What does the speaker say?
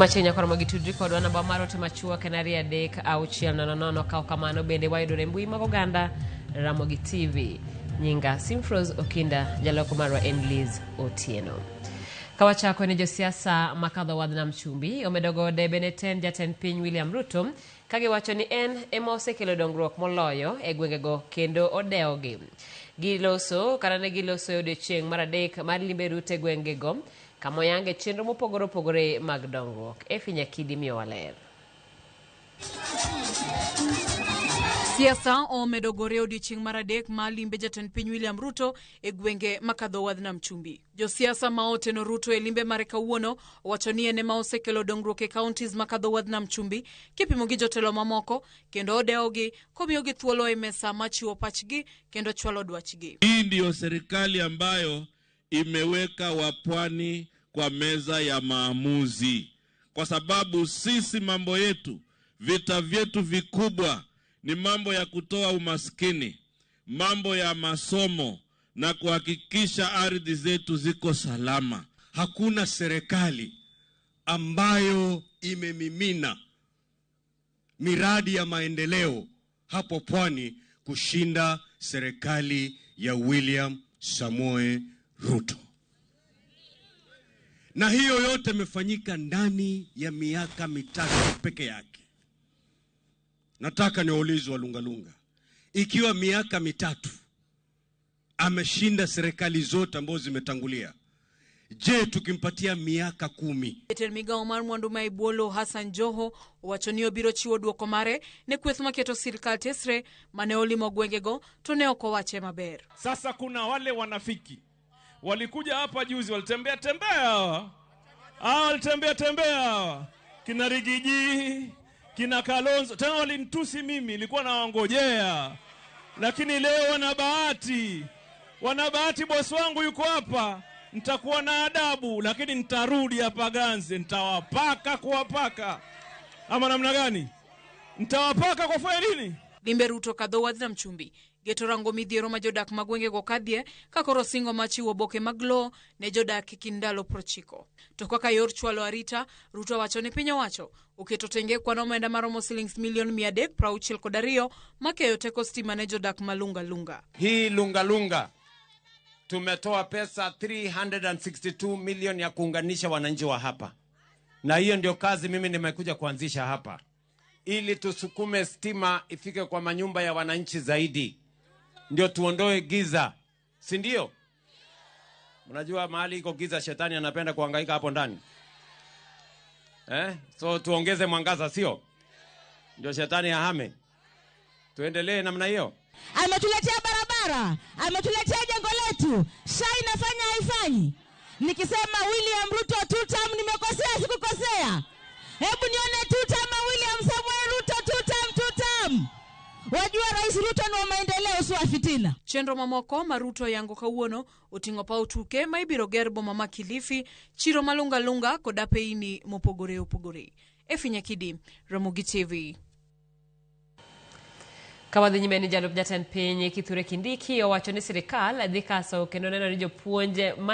Machiegni nyaka romo gi tudri kodwa namba mar ote machuok en 23600. Kaw kamano bende wayudore e mbui mag oganda Ramogi TV. Nyinga Simfros Okinda, jaloko marwa en Liz Otieno. Kawachako ni josiasa makadho wadh nam chumbi omedo go debe ne tend jatend piny William Ruto ka giwacho ni en ema osekelo dongruok moloyo e gwengego kendo odewogi. Giloso kata ne giloso e odiechieng' mar adek mar limbe Ruto e gwengego kama oyange chenro mopogore opogore mag dongruok. Effie Nyakidi miyowa ler. Siasa omedo gore e odiechieng' mar adek mar limbe jatend piny William Ruto e gwenge makadho wadh nam chumbi. Josiasa ma oteno Ruto e limbe mare kawuono owacho ni en ema osekelo dongruok e counties makadho wadh nam chumbi kipimo gi jotelo mamoko kendo odewogi komiyogi thuolo e mesa machiwo pachgi kendo chwalo dwachgi. Hii ndiyo serikali ambayo imeweka wapwani kwa meza ya maamuzi, kwa sababu sisi mambo yetu, vita vyetu vikubwa ni mambo ya kutoa umaskini, mambo ya masomo na kuhakikisha ardhi zetu ziko salama. Hakuna serikali ambayo imemimina miradi ya maendeleo hapo pwani kushinda serikali ya William Samoei Ruto. Na hiyo yote imefanyika ndani ya miaka 3 peke yake. Nataka niwaulize Walungalunga, ikiwa miaka 3 ameshinda serikali zote ambazo zimetangulia, je, tukimpatia miaka 10? Jatend migawo mar mwandu ma Ibwolo Hassan Joho owacho ni obiro chiwo duoko mare ne kweth maketo sirkal tesre mane olimo gwengego to ne ok owache maber. Sasa kuna wale wanafiki walikuja hapa juzi, walitembea tembea hawa. Hawa walitembea tembea hawa. Kina Rigiji, kina Kalonzo, tena walinitusi mimi, nilikuwa nawangojea. Lakini leo wana bahati. Wana bahati, bosi wangu yuko hapa. Nitakuwa na adabu, lakini nitarudi hapa Ganze, nitawapaka kuwapaka. Ama namna gani? Nitawapaka kwa kufanya nini? Limbe Ruto kadho wadh nam chumbi geto rango midhiero ma jodak ma gwengego kadhie ka koro singo ma chiwo oboke mag lowo ne jodak e kind ndalo 90. To kaka yor chwalo arita, Ruto wacho ni piny owacho oketo tenge kwan omenda maromo silings milion 362 makeyo teko stima ne jodak ma Lunga Lunga. Hii Lunga Lunga tumetoa pesa 362 milion ya kuunganisha wananchi wa hapa, na hiyo ndio kazi mimi nimekuja kuanzisha hapa, ili tusukume stima ifike kwa manyumba ya wananchi zaidi, ndio tuondoe giza, si ndio? Mnajua mahali iko giza, shetani anapenda kuhangaika hapo ndani. So tuongeze mwangaza, sio? Ndio shetani ahame. Tuendelee namna hiyo. Ametuletea barabara, ametuletea jengo letu. SHA inafanya haifanyi? Nikisema William Ruto two term, nimekosea sikukosea? Hebu nione two term William Samoei Ruto, two term, two term. Wajua Rais Ruto ni wa maendeleo, si wa fitina. Chenro mamoko ma Ruto yango kawuono oting'o paw tuke ma ibiro ger boma ma Kilifi, chiro ma Lunga Lunga kod apeini mopogore opogore. Effie Nyakidi, Ramogi TV. Ka wadhi nyime ni jalup jatend piny Kithure Kindiki owacho ni sirikal dhi kaso kendo neno ni jopuonj ma